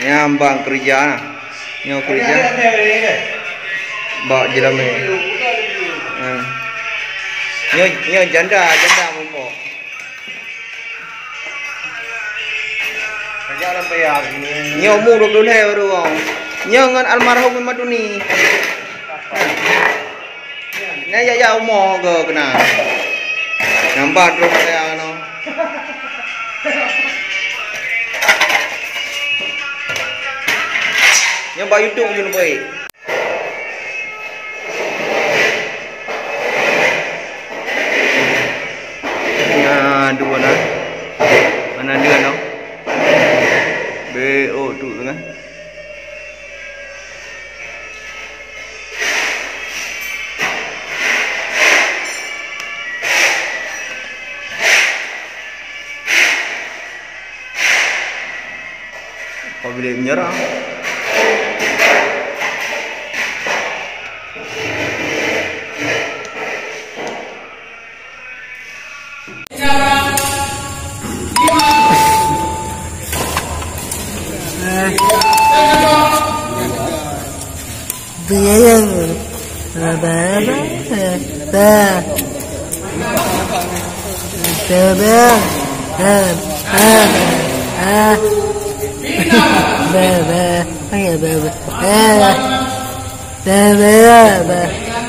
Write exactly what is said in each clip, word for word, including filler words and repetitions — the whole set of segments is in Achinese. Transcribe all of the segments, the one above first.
Nyang bang keureuja. Nyoe keureuja. Bak jeulamin. Hmm. Nyoe, nyoe janda, janda mumbok. Nyoe umu dua puluh lhèe baru. Nyoe ngon almarhum Maduni. Nyan jak-jak umoe ke keunan. Nyan ban troh saya keunoe. Nyan bak YouTube jeuet neupeuék. Nyan dua na. Mana dia tau? Be, oh, tu kan. Pabila menyerang.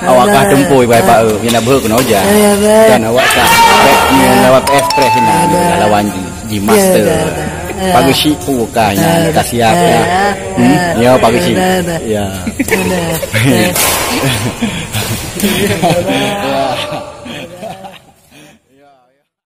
Awak kah tumpôi bai Pak, eh, nyang na beuhe keunoe jak. Dan awak kah bèk meulawan express na lawan ji, ji master. Pagi sipu kah nyan ka siap ya. Hmm? Ya, pagi sipu. Ya.